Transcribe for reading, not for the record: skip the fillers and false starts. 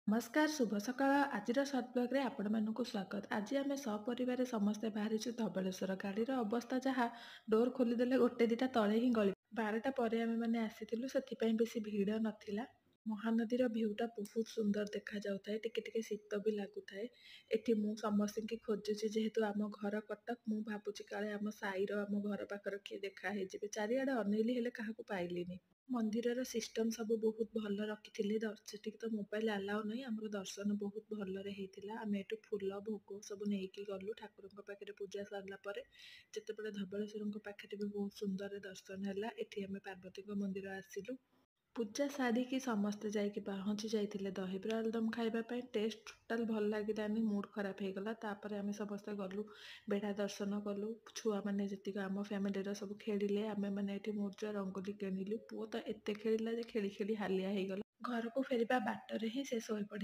ନମସ୍କାର, ଶୁଭ ସକାଳ। ଆଜିର ସର୍ଟ ବ୍ଲଗ୍ରେ ଆପଣମାନଙ୍କୁ ସ୍ୱାଗତ। ଆଜି ଆମେ ସପରିବାରେ ସମସ୍ତେ ବାହାରିଛୁ ଧବଳେଶ୍ୱର। ଗାଡ଼ିର ଅବସ୍ଥା ଯାହା, ଡୋର୍ ଖୋଲିଦେଲେ ଗୋଟେ ଦୁଇଟା ତଳେ ହିଁ ଗଳି। 12ଟା ପରେ ଆମେମାନେ ଆସିଥିଲୁ, ସେଥିପାଇଁ ବେଶୀ ଭିଡ଼ ନଥିଲା। ମହାନଦୀର ଭ୍ୟୁଟା ବହୁତ ସୁନ୍ଦର ଦେଖାଯାଉଥାଏ, ଟିକେ ଟିକେ ଶୀତ ବି ଲାଗୁଥାଏ। ଏଠି ମୁଁ ସମସ୍ତଙ୍କୁ ଖୋଜୁଛି, ଯେହେତୁ ଆମ ଘର କଟକ, ମୁଁ ଭାବୁଛି କାଳେ ଆମ ସାହିର, ଆମ ଘର ପାଖର କିଏ ଦେଖା ହେଇଯିବେ। ଚାରିଆଡ଼େ ଅନେଇଲି, ହେଲେ କାହାକୁ ପାଇଲିନି। ମନ୍ଦିରର ସିଷ୍ଟମ୍ ସବୁ ବହୁତ ଭଲ ରଖିଥିଲେ। ସେଠିକି ତ ମୋବାଇଲ ଆଲାଉ ନାହିଁ। ଆମର ଦର୍ଶନ ବହୁତ ଭଲରେ ହେଇଥିଲା। ଆମେ ଏଠୁ ଫୁଲ, ଭୋଗ ସବୁ ନେଇକି ଗଲୁ। ଠାକୁରଙ୍କ ପାଖରେ ପୂଜା ସରିଲା ପରେ ଯେତେବେଳେ ଧବଳେଶ୍ୱରଙ୍କ ପାଖରେ ବି ବହୁତ ସୁନ୍ଦରରେ ଦର୍ଶନ ହେଲା। ଏଠି ଆମେ ପାର୍ବତୀଙ୍କ ମନ୍ଦିର ଆସିଲୁ। ପୂଜା ସାରିକି ସମସ୍ତେ ଯାଇକି ପହଞ୍ଚି ଯାଇଥିଲେ ଦହିବରା ଆଳୁଦମ ଖାଇବା ପାଇଁ। ଟେଷ୍ଟ ଟୋଟାଲ ଭଲ ଲାଗିଲାନି, ମୁଡ୍ ଖରାପ ହେଇଗଲା। ତାପରେ ଆମେ ସମସ୍ତେ ଗଲୁ, ବେଢ଼ା ଦର୍ଶନ କଲୁ। ଛୁଆମାନେ ଯେତିକି ଆମ ଫ୍ୟାମିଲିର ସବୁ ଖେଳିଲେ। ଆମେମାନେ ଏଠି ମୁରୁଜ, ରଙ୍ଗୋଲି କିଣିଲୁ। ପୁଅ ତ ଏତେ ଖେଳିଲା ଯେ ଖେଳି ଖେଳି ହାଲିଆ ହେଇଗଲା। ଘରକୁ ଫେରିବା ବାଟରେ ହିଁ ସେ ଶୋଇପଡ଼ିଲା।